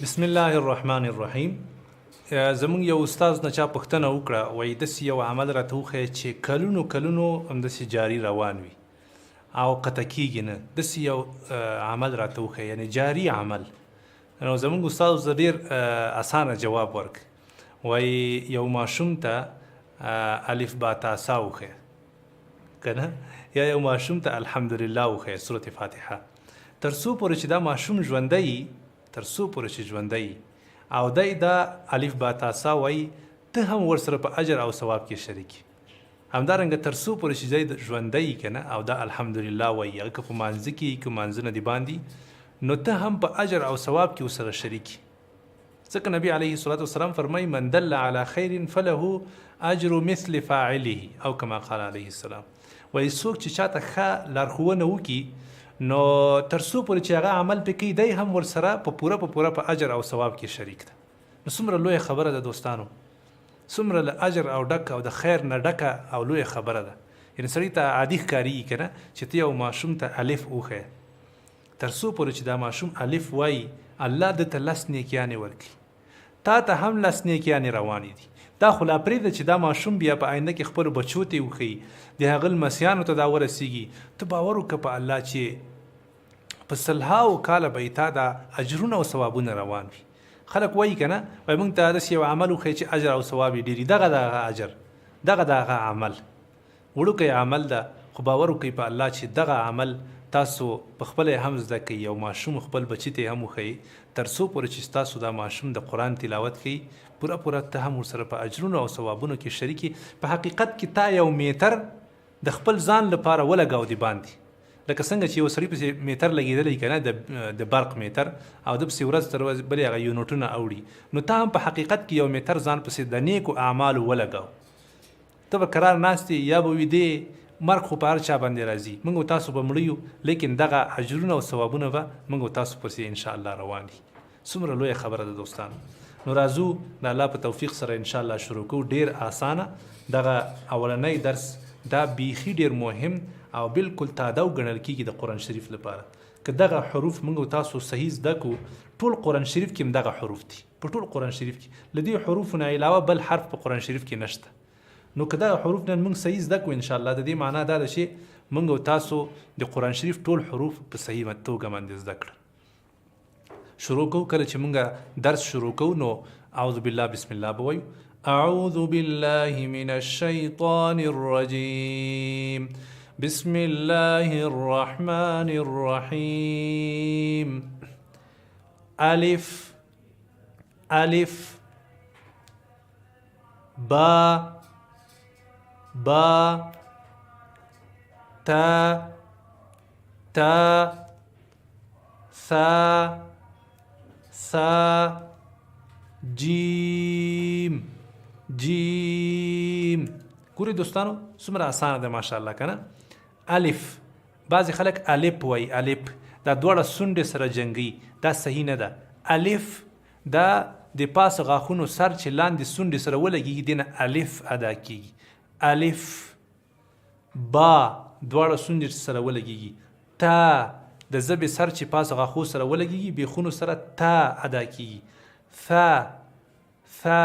بسم الله الرحمن الرحیم. زمونږ یو استاد نه چا پوښتنه وکړه، وایي داسې یو عمل راته وښیه چې کلونو کلونو همداسې جاري روان وي او قطع کیږي نه، داسې یو عمل راته وښیه، یعنی جاري عمل. نو زمونږ استاد ورته ډېر اسانه جواب ورک، وایي یو ماشوم ته الف با تا سا وښیه که نه، یا یو ماشوم ته الحمدلله وښیه، سورت فاتحه، تر څو پورې چې دا ماشوم ژوندی، تر څو پورې چې ژوندی او دی دا الف با تا سا وایي، ته هم ورسره په اجر او ثواب کې شریک یې. همدارنګه تر څو پورې چې دی ژوندی که نه او دا الحمدلله وایي، هغه که په مانځه کې که مانځه نه دی باندې، نو ته هم په اجر او ثواب کې ورسره شریک یې. ځکه نبی علیه الصلاة والسلام فرمایي من دل علی خیر فله اجر مثل فاعله او کما قال علیه السلام. وایي څوک چې چاته ښه لارښوونه وکړي نو تر څو پورې چې هغه عمل پې کوي دی هم ورسره په پوره په پوره په اجر او ثواب کې شریک ده. نو څومره لویه خبره ده دوستانو، څومره له اجر او ډک او د خیر نه ډکه او لویه خبره ده. یعنې سړي ته عادي ښکارېږي که نه چې ته یو ماشوم ته الف وښیه، تر څو پورې چې دا ماشوم الف وایي الله ده ته لس نیکیانې ورکړي، تا ته هم لس نیکیانې روانې دي. دا خو لا پرېږده چې دا ماشوم بیا په آینده کې خپلو بچو ته یې وښیي، د هغه لمسیانو ته دا ورسېږي. ته باور وکړه په الله چې په سلهاوو کاله به یې تا دا اجرونه او ثوابونه روان وي. خلک وایي که نه، وایي موږ ته داسې یو عمل وښیه چې اجر او ثواب یې ډېر وي. دغه د هغه اجر، دغه د هغه عمل وړوکی عمل ده، خو باور وکړئ په الله چې دغه عمل تاسو په خپله یې هم زده کړئ او ماشوم خپل بچي ته یې هم وښیئ، تر څو پورې چې ستاسو دا ماشوم د قرآن تلاوت کوي پوره پوره ته هم ورسره په اجرونو او ثوابونو کې شریک یې. په حقیقت کې تا یو میتر د خپل ځان لپاره ولګاو د باندې، لکه څنګه چې یو سړي پسې میتر لګېدلی که نه، د برق میتر، او ده پسې ورځ تر ورځې بلې هغه یونټونه اوړي، نو تا هم په حقیقت کې یو میتر ځان پسې د نیکو اعمالو ولګاو. ته به کرار ناست یې یا به ویده یې، مرګ خو په هر چا باندې راځي، موږ او تاسو به مړه یو، لیکن دغه اجرونه او ثوابونه به موږ او تاسو پسې ان شاء الله روان دي. څومره لویه خبره ده دوستانو. نو راځو د الله په توفیق سره ان شاء الله شروع کوو. ډیر اسانه دغه اولنی درس دا بیخي ډیر مهم او بالکل تادو ګڼل کیږي د قرآن شریف لپاره. که دغه حروف موږ او تاسو صحیح زده کو، ټول قرآن شریف کې هم دغه حروف دي، په ټول قرآن شریف کې له دې حروفو نه علاوه بل حرف په قرآن شریف کې نشته. نو که دغه حروف نن موږ صحیح زده کړو ان شاء الله د دې معنا دا ده چې موږ او تاسو د قرآن شریف ټول حروف په صحیح توګه باندې زده کړل. شروع کوو. کله چې موږ درس شروع کوو نو اعوذ بالله بسم الله به وایو. اعوذ بالله من الشیطان الرجیم، بسم الله الرحمن الرحیم. الف الف با با تا تا ثا ثا جیم جیم. ګورئ دوستانو څومره اسانه ده ماشاءالله که نه. الف، بعضې خلک الف وایي، الف دا دواړه سونډې سره جنګي، دا صحیح نه ده. الف دا د پاس غاښونو سر چې لاندې سونډې سره ولګېږي دې نه الف ادا کېږي. الف با دواړه سونډې چې سره ولګېږي. تا د ژبې سر چې پاس غاښو سره ولګېږي بیخونو سره تا ادا کېږي. ثا ثا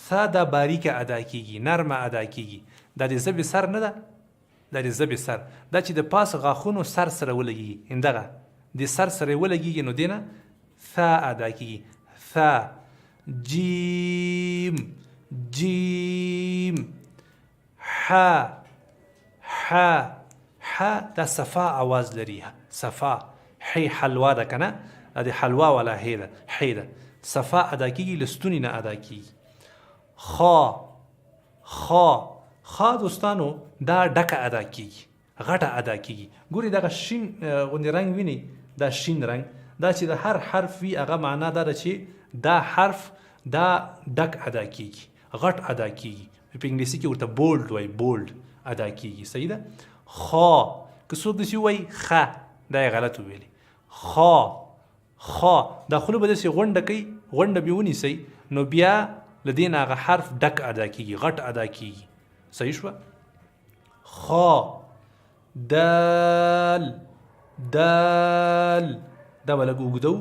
ثا دا باریکه ادا کېږي، نرمه ادا کېږي. دا د ژبې سر نه ده، دا د ژبې سر دا چې د پاس غاښونو سر سره ولګېږي، همدغه د سر سره یې ولګېږي نو دې نه ثا ادا کېږي. ثا جیم جیم ح ح ح دا صفا اواز لري، صفا حی حلوا ده که نه، دا د حلوا والا هی ده، حی ده، صفا ادا کېږي، له ستوني نه ادا کېږي. خا خا خا دوستانو دا ډکه ادا کیږي، غټه ادا کیږي. ګوري دغه شین غوندې رنګ ویني، دا شین رنګ دا چې د هر حرف وي هغه معنا دا ده چې دا حرف دا ډک ادا کیږي، غټ ادا کیږي. په انګلیسي کې ورته بولډ وایي، بولډ ادا کیږي. صحیح ده. خا که څوک داسې ووایي خه، دا یې غلط وویلې. خا خا دا خوله به داسې غونډه کوي، غونډه به ونیسئ نو بیا له دې نه هغه حرف ډک ادا کیږي، غټ ادا کیږي. صحیح شوه. خا دال دال دا به لږ اوږدو.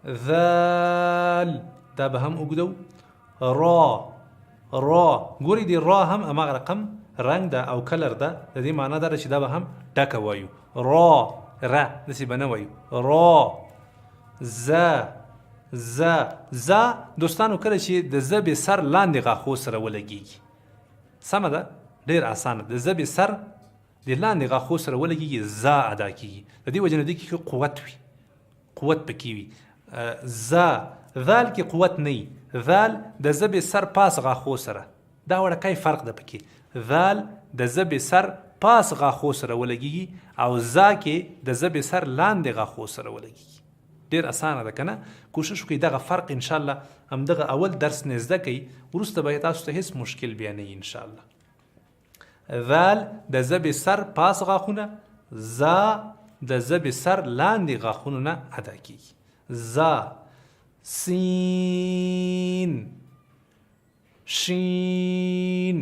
ذال ذال دا به هم اوږدو. را، را، ګورئ دې را هم هماغه رقم رنګ ده او کلر ده، د دې معنا دا ده چې دا به هم ډکه وایو. را، ر داسې به نه وایو. را، ز، ز، ز. دوستانو کله چې د ژبې سر لاندې غاښو سره ولګیږي، سمه ده، ډېر اسانه، د ژبې سر د لاندې غاښو سره ولګیږي زا ادا کیږي. د دې وجې نه دې کې ښه قوت وي، قوت پکې وي. ز، ذال کې قوت نه وي، ذال د ژبې سر پاس غاښو سره، دا وړکی فرق ده پکې. ذال د ژبې سر پاس غاښو سره ولګیږي او زا کې د ژبې سر لاندې غاښو سره ولګیږي. ډېر اسانه ده که نه؟ کوشش وکړئ دغه فرق انشاءالله همدغه اول درس نه زده کړئ، وروسته به تاسو ته هیڅ مشکل بیا نه وي انشاءالله. ذال د ژبې سر پاس غاښونه، زا د ژبې سر لاندې غاښونو نه ادا کیږي. زا، سین، شین،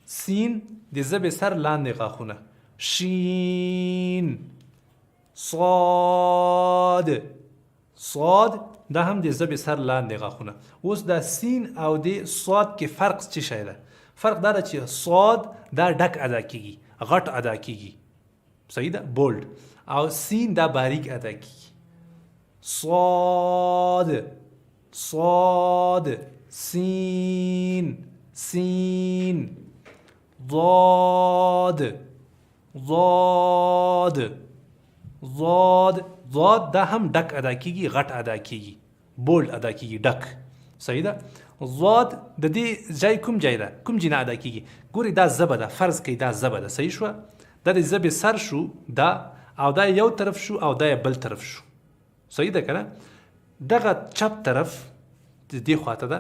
سین د ژبې سر لاندې غاښونه، شین، صاد، صاد دا هم د ژبې سر لاندې غاښونه. اوس دا سین او د صاد کې فرق څه شی ده؟ فرق دا ده چې صاد دا ډک ادا کیږي، غټ ادا کیږي، صحیح ده، بولډ، او سین دا باریک ادا کیږي. صاد، صاد، سین، سین، ضاد، ضاد، ضاد، ضاد دا هم ډک ادا کیږي، غټ ادا کیږي، بولډ ادا کیږي، ډک، صحیح ده. ضاد د دې ځای کوم ځای ده، کوم ځای نه ادا کیږي؟ ګورئ دا زبه ده، فرض کړئ دا زبه ده، صحیح شوه، دا د زبې سر شو دا، او دا یو طرف شو او دا یې بل طرف شو، صحیح ده که نه؟ دغه چپ طرف د دې خواته ده،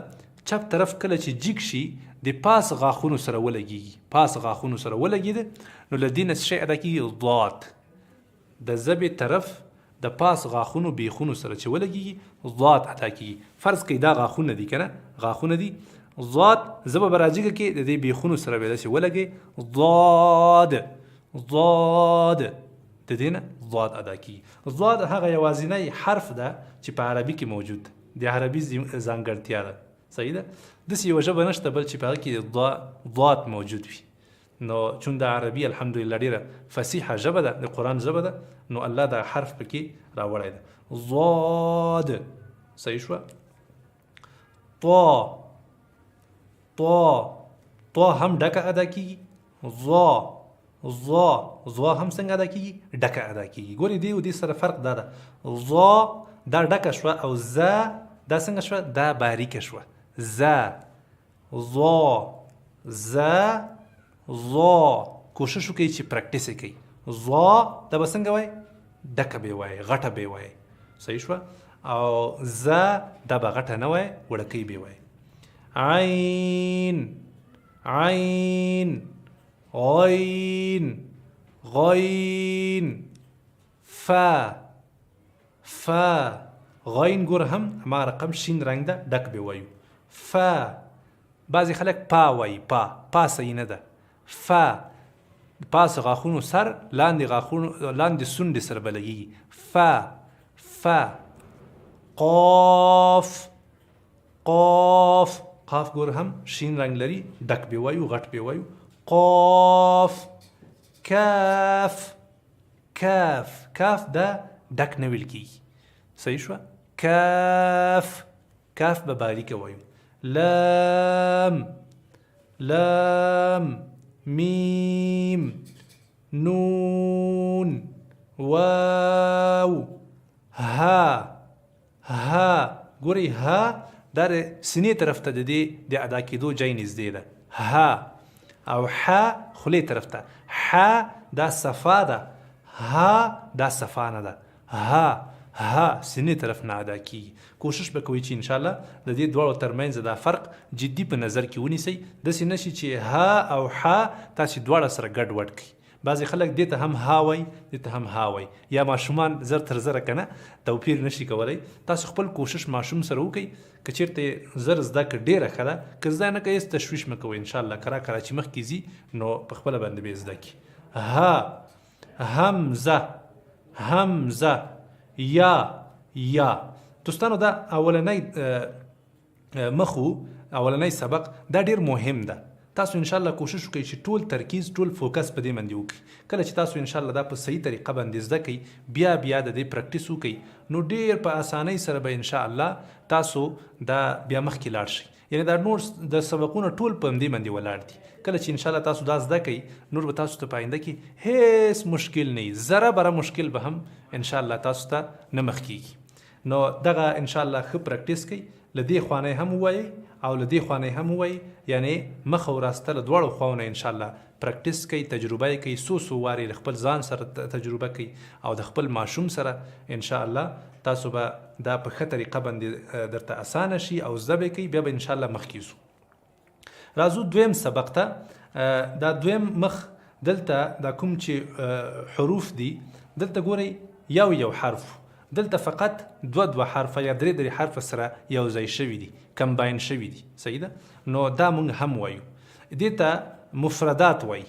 چپ طرف کله چې جیګ شي د پاس غاښونو سره ولګیږي، پاس غاښونو سره ولګېده نو له دې نه څه شی ادا کیږي؟ ضاد. د ژبې طرف د پاس غاښونو بیخونو سره چې ولګیږي ضاد ادا کیږي. فرض کړئ دا غاښونه دي که نه، غاښونه دي، ضاد ژبه به راجګه کړي د دې بیخونو سره به داسې ولګي، ضاد، ضاد، د دې نه ضاد ادا کیږي. ضاد هغه یوازینی حرف ده چې په عربي کې موجود ده، د عربي ځانګړتیا ده، صحیح ده. داسې یوه ژبه نشته بل چې په هغه کې ضاد موجود وي. نو چون د عربي الحمدلله ډېره فصیحه ژبه ده، د قرآن ژبه ده، نو الله دا حرف پکې راوړی ده، ضاد، صحیح شوه. طا، طا، طا هم ډکه ادا کیږي، ظا، ظا، ظا هم څنګه ادا کیږي؟ ډکه ادا کیږي. ګورئ دې او دې سره فرق دا ده، ظا دا ډکه شوه او ز دا څنګه شوه؟ دا باریکه شوه. ز، ظا، ز، ظا. کوشش وکړئ چې پریکټیس یې کړئ. ظا دا به څنګه وایي؟ ډکه به یې وایي، غټه به یې وایي، صحیح شوه. او ز دا به غټه نه وایي، وړکۍ به یې وایي. عین، عین، غین، غین، فا، فا، غین ګوره هم هماغه رقم شین رنګ ده، ډک به وایو. فا، بعضې خلک پا وایي، پا، پا صحیح نه ده. فا پاس غاښونو سر لاندې غاښونو لاندې سونډې سره به لګېږي. فا، فا، قاف، قاف، قاف ګوره هم شین رنګ لري، ډک به وایو، غټ به وایو. قاف، کاف، کاف، کاف دا ډک نه ویل کېږي، صحیح شوه. کاف، کاف به باریکه وایو. لام، لام، میم، نون، واو، ها، ها. ګورئ ها دا د سینې طرف ته د دې د ادا کېدو ځای نږدې ده، ها. او ح خولې طرف ته، ح دا صفا ده، ها دا صفا نه ده، ها، ها سینې طرف نه ادا کیږي. کوشش به کوئ چې انشاءالله د دې دواړو ترمنځ دا فرق جدي په نظر کې ونیسئ، داسې نه شي چې ها او ح تاسې دواړه سره ګډ وډ کړئ. بعضې خلک دې ته هم ها وایي، دې ته هم ها وایي، یا ماشومان زر تر زره که نه توپیر نشي کولی. تاسو خپل کوشش ماشوم سره وکړئ، که چېرته یې زر زده کړه ډېره ښه ده، که زده نه کړه هېڅ تشویش مه کوئ، انشاءالله کرا کرا چې مخکې ځي نو په خپله باندې به یې زده کړي. ها، همزه، همزه، یا، یا. دوستانو دا اولنی مخ وو، اولنی سبق دا ډیر مهم ده. تاسو ان شاء الله کوشش وکړئ چې ټول ترکیز، ټول فوکس په دې باندې وکړئ. کله چې تاسو ان شاء الله دا په صحیح طریقه باندې زده کړئ، بیا بیا د دې پریکټیس وکړئ، نو ډیر په اسانۍ سره به ان شاء الله تاسو دا بیا مخکې لاړ شئ. یعنی دا نور د سبقونه ټول په همدې باندې ولاړ دي. کله چې ان شاء الله تاسو دا زده کړئ، نور به تاسو ته په آینده کې هیڅ مشکل نه وي، ذره بره مشکل به هم ان شاء الله تاسو ته نه مخ کیږي. نو دغه ان شاء الله ښه پریکټیس کړئ، له دې خوا نه هم ووایئ او له دې خوا نه هم ووایئ، یعنی مخ او راسته له دواړو خواو نه ان شاء الله پریکټیس کړئ، تجربه یې کړئ، څو څو وارې له خپل ځان سره تجربه کړئ او د خپل ماشوم سره. ان شاء الله تاسو به دا په ښه طریقه باندې درته اسانه شي او زده به یې کړئ، بیا به ان شاء الله مخکې ځو. راځو دویم سبق ته. دا دویم مخ، دلته دا کوم چې حروف دي، دلته ګورئ یو یو حرف، دلته فقط دوه دوه حرفه یا درې درې حرفه سره یو ځای شوي دي، کمباین شوي دي. صحیح ده؟ نو دا مونږ هم وایو، دې ته مفردات وایي،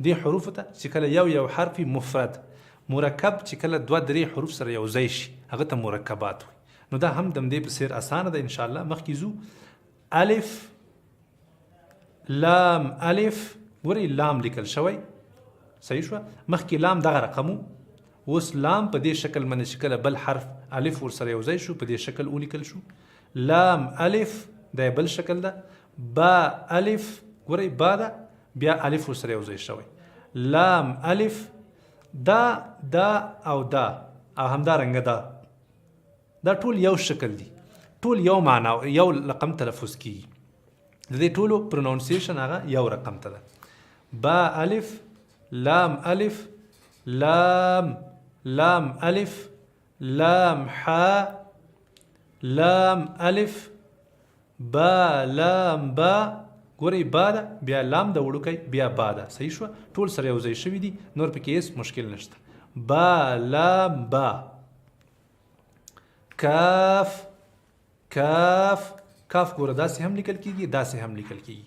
دې حروفو ته چې کله یو یو حرف مفرد. مرکب چې کله دوه درې حروف سره یو ځای شي، هغه ته مرکبات وایي. نو دا هم د همدې په څېر اسانه ده. ان شاء الله مخکې ځو. الف لام الف، ګورئ لام لیکل شوی، صحیح شوه؟ مخکې لام دغه رقم، اوس لام په دې شکل باندې چې کله بل حرف الف ورسره یو ځای شو، په دې شکل ولیکل شو. لام الف دا بل شکل ده. با الف، ګورئ با ده، بیا الف ورسره یو ځای شوی. لام الف، دا دا او دا او همدارنګه دا، دا ټول یو شکل دي، ټول یو معنا، یو رقم تلفظ کیږي. د دې ټولو پروناونسیشن هغه یو رقم ته ده. با الف لام الف لام لام الف لام حا لام الف با لام با، ګورئ با ده، بیا لام د وړوکی، بیا با ده. صحیح شوه؟ ټول سره یو ځای شوي دي، نور پکې هېڅ مشکل نشته. با لام با. کاف کاف کاف، ګوره داسې هم لیکل کیږي، داسې هم لیکل کیږي.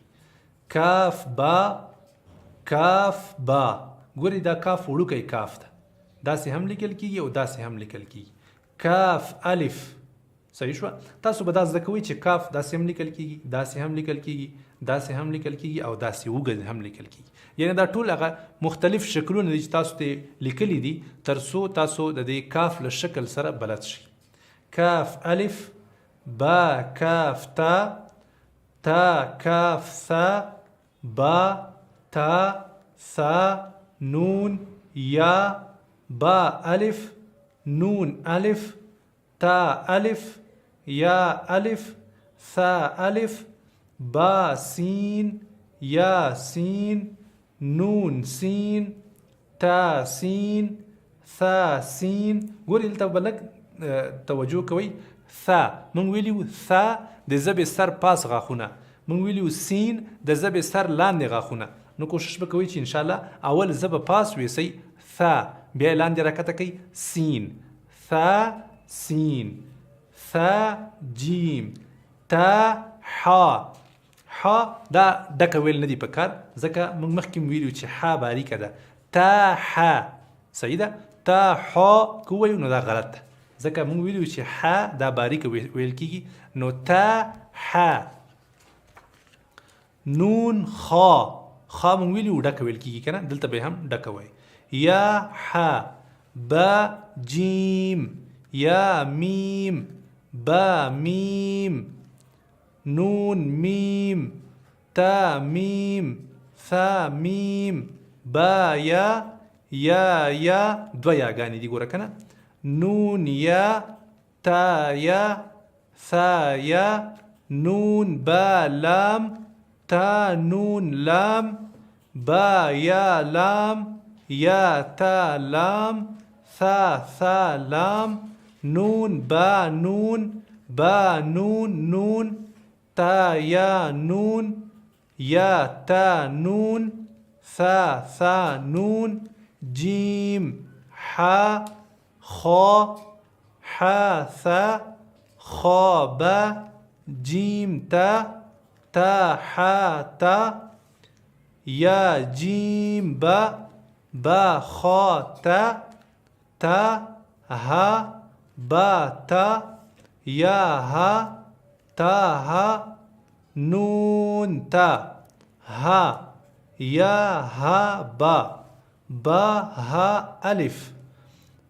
کاف با کاف با، ګورئ دا کاف وړوکی کاف ده، داسې هم لیکل کیږي او داسې هم لیکل کیږي. کاف الف، صحیح شوه؟ تاسو به دا زده کوئ چې کاف داسې هم لیکل کیږي، داسې هم لیکل کیږي، داسې هم لیکل کیږي او داسې اوږد هم لیکل کیږي. یعنی دا ټول هغه مختلف شکلونه دي چې تاسو ته لیکلي دي، تر څو تاسو د دې کاف له شکل سره بلد شئ. کاف الف با کاف تا تا کاف ثا با تا ثا نون یا با الف نون الف تا الف یا الف ثا الف با سین یا سین نون سین تا سین ثا سین. ګورئ دلته به لږ توجه کوئ. ثا مونږ ویلي وو، ثا د ژبې سر پاس غاښونه، مونږ ویلي وو سین د ژبې سر لاندې غاښونه. نو کوشش به کوئ چې انشاءالله اول ژبه پاس ویسئ ثا، بیا یې لاندې راکښته کوئ سین. ثا سین ثا جیم تا حا. حا دا ډکه ویل نه دی پکار، ځکه موږ مخکې ویلو چې حا باریکه ده. تا حا صحیح ده. تا حا که ووایو نو دا غلط ده، ځکه موږ ویلو چې حا دا باریکه ویل کیږي. نو تا حا نون خا، خا مونږ ویلي وو ډکه ویل کیږي کنه، دلته به هم ډکه وایي. یا ح با جیم یا میم با میم نون میم تا میم ثا میم با یا یا یا، دوه یاګانې دي ګوره کنه. نون یا تا یا ثا یا نون با لام تا نون لام با یا لام یا تا لام ثا ثا لام نون با نون با نون نون تا یا نون یا تا نون ثا ثا نون جیم ح خا ح ثا خا با جیم تا تا ح تا یا جیم با با خا تا تا ها با تا یا ها تا ها نون تا ها یا ها با با ها الف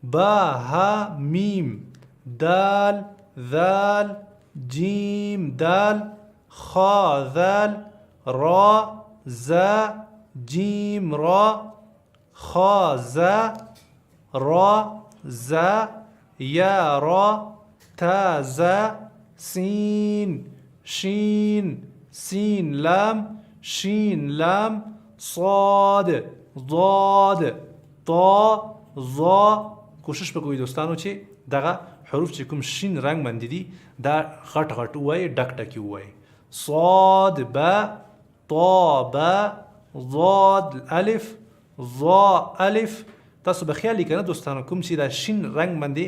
با ها میم دال ذال جیم دال خا ذال را ز جیم را خا ز را ز یا را تا ز سین شین سین لام شین لام صاد ضاد طا ظا. کوشش وکړئ دوستانو چې دغه حروف چې کوم شین رنګ باندې دي دا غټ غټ ووایئ، ډک ډک یې ووایئ. صاد با طا با ضاد الف ظا الف. تاسو به خیال یې که نه دوستانو کوم چې دا شین رنګ باندې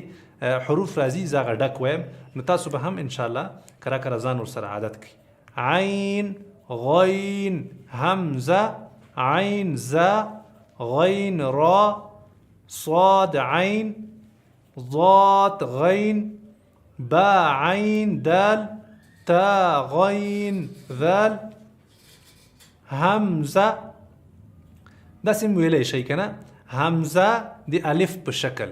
حروف راځي زه هغه ډک وایم، نو تاسو به هم انشاءالله کرا کرا ځان ورسره عادت کړئ. عین غین همزه عین ز غین را صاد عین ضاد غین با عین دال تا غین ذال همزه. داسې هم ویلی شئ که نه، همزه د الف په شکل،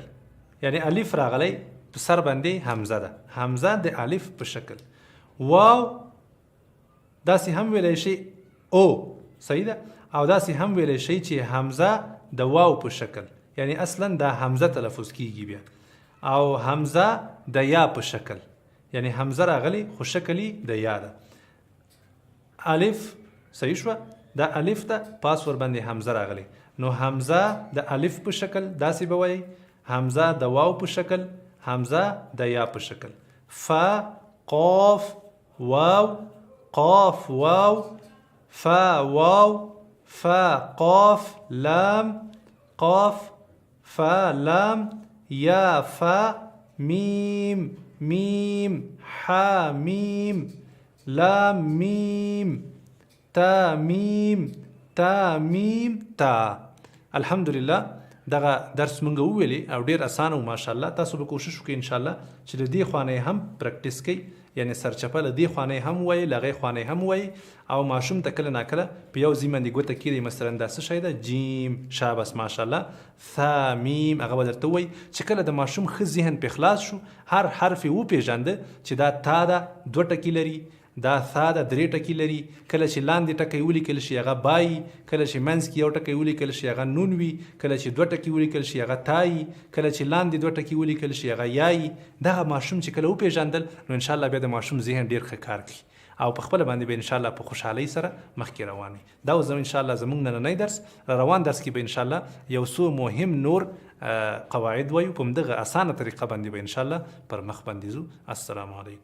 یعنی الف راغلی په سر باندې همزه ده، همزه د الف په شکل. واو داسې هم ویلی شئ او، صحیح ده. او داسې هم ویلی شئ چې همزه د واو په شکل، یعنی اصلا دا همزه تلفظ کیږي بیا. او همزه د یا په شکل، یعنی همزه راغلی خو شکل یې د یا ده. الف صحیح شوه، دا الف ده پاس ور باندې همزه راغلی، نو همزه د الف په شکل داسې به وایي، همزه د واو په شکل، همزه د یا په شکل. فا قاف واو قاف واو فا واو فا قاف لام قاف فا لام یا فا میم میم حا میم لام میم تا میم تا میم تا. الحمدلله دغه درس مونږ وویلې او ډیر اسانه و ماشاءالله. تاسو به کوشش وکړئ انشاءالله چې له دې خوا نه هم پریکټیس کړئ، یعنی سرچپه له دې خوا نه هم ووایئ، له هغې خوا نه هم ووایئ. او ماشوم ته کله ناکله په یو ځای باندې ګوته کېږدئ، مثلا دا څه شی ده؟ جیم، شابس ماشاءالله، ثا میم، هغه به درته ووایي. چې کله د ماشوم ښه ذهن پرې خلاص شو، هر حرف یې وپېژنده چې دا تا ده دوه ټکي لري، دا ثا ده درې ټکي لري، کله چې لاندې ټکی ولیکل شي هغه با وي، کله چې منځ کې یو ټکی ولیکل شي هغه نون وي، کله چې دوه ټکي ولیکل شي هغه تا وي، کله چې لاندې دوه ټکي ولیکل شي هغه یا وي. دغه ماشوم چې کله وپېژندل نو انشاءالله بیا د ماشوم ذهن ډېر ښه کار کوي او په خپله باندې به انشاءالله په خوشحالۍ سره مخکې روان وي. دا اوس انشاءالله زموږ نننی درس. روان درس کې به انشاءالله یو څو مهم نور قواعد وایو، په همدغه اسانه طریقه باندې به انشاءالله پر مخ باندې ځو. السلام علیکم.